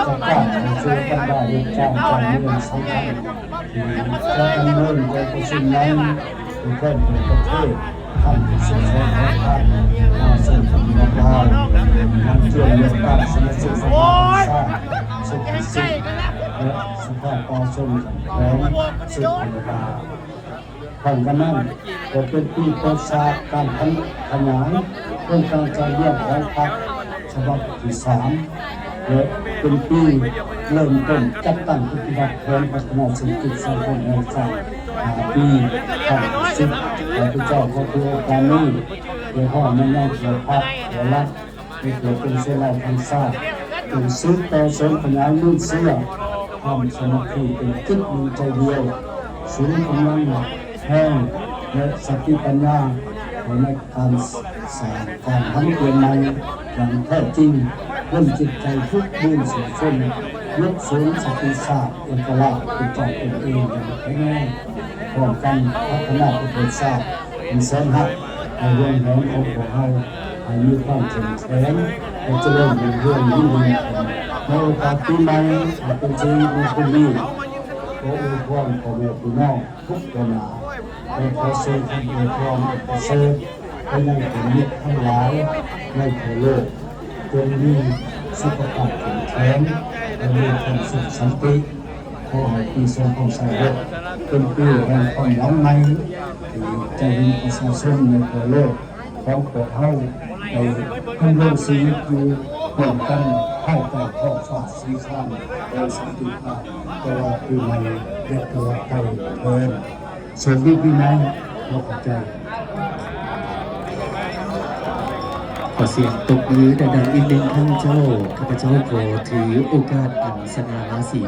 ປະກາດໃຫ້ສູ່ບັນດາລູກຈ້າງການເມືອງສຳຄັນ ທີ່ຈະດຳເນີນກອງປະຊຸມໃນແຂວງປະເທດ ທ່ານທີ່ເຊີນຊວນຂອງພັກ ມາເຊີນກັບພີ່ນ້ອງລາວ ນຳເຄື່ອນເລືອກຕັ້ງສະມາຊິກສະພາແຫ່ງຊາດຊຸດທີສິບ ແລະ ສະພາປະຊາຊົນຂັ້ນແຂວງເຊິ່ງເປັນລາວ. ພ້ອມກັນນັ້ນກໍເປັນປີເປີດສາກການຂະຫຍາຍໂຄງການການເມືອງຂອງພັກສະບັບທີສາມ ແລະ ເປັນປີເລີ່ມຕົ້ນຈັດຕັ້ງປະຕິບັດແຜນພັດທະນາເສດຖະກິດສັງຄົມແຫ່ງຊາດຫ້າປີ ຄັ້ງທີສິບ. ຂ້າພະເຈົ້າຂໍຖືໂອກາດນີ້ ໄດ້ຮ້ອງມາຍັງທົ່ວພັກທົ່ວລັດ ໃຫ້ເກີດເປັນເຊື້ອລາວທັງຊາດ ຈົ່ງສືບຕໍ່ເສີມຂະຫຍາຍມູນເຊື້ອຄວາມສາມັກຄີເປັນຈິດໜຶ່ງໃຈດຽວ, ສຸມກຳລັງແຮງ ແລະ ສະຕິປັນຍາ ໃຫ້ໃນການສ້າງການຫັນປ່ຽນໃໝ່ຢ່າງແທ້ຈິງ ລົ້ມຈິດໃຈທຸກມູນສວງຊົນ, ຍົກສູງສັກສິຊາດເອກະລາດເປັນເຈົ້າຕົນເອງຢ່າງແຂງແຮງ, ພ້ອມກັນພັດທະນາປະເທດຊາດອັນແສນຮັກ ໃຫ້ຮວມແຫນຂອງພວກເຮົາ ໃຫ້ມີຄວາມເຂັ້ມແຂງ ແລະ ຈະເລີນຮຸ່ງເຮືອງຍິ່ງຍິ່ງຂຶ້ນ. ໃນໂອກາດປີໃໝ່ອັນເປັນສິລິມຸງຄຸນນີ້ ຂໍອວຍພອນພໍ່ແມ່ພີ່ນ້ອງທຸກຕົນໜ້າ ແລະ ຂໍສົ່ງຄຳອວຍພອນອັນປະເສີດໄປຍັງເພື່ອນມິດທັງຫຼາຍໃນທົ່ວໂລກ, ຈົ່ງມີສຸຂະພາບເຂັ້ມແຂງ ແລະ ມີຄວາມສຸກສັນຕິ. ຂໍໃຫ້ປີສອງພັນຊາວຫົກເປັນປີແຫ່ງຄວາມຫວັງໃໝ່ ທີ່ຈະເຫັນປະຊາຊົນໃນທົ່ວໂລກຂອງພວກເຮົາໄດ້ດຳລົງຊີວິດຢູ່ຮ່ວມກັນພາຍໃຕ້ທ້ອງຟ້າສີຄາມແຫ່ງສັນຕິພາບ ຕະຫຼອດປີໃໝ່ ແລະ ຕະຫຼອດໄປເທີນ. ໂຊກດີປີໃໝ່. ຂໍຂອບໃຈ. ຂໍສຽງຕົບມືດັງໆອີກໜຶ່ງຄັ້ງເຈົ້າ. ຂ້າພະເຈົ້າຂໍຖືໂອກາດອັນສະຫງ່າລາສີ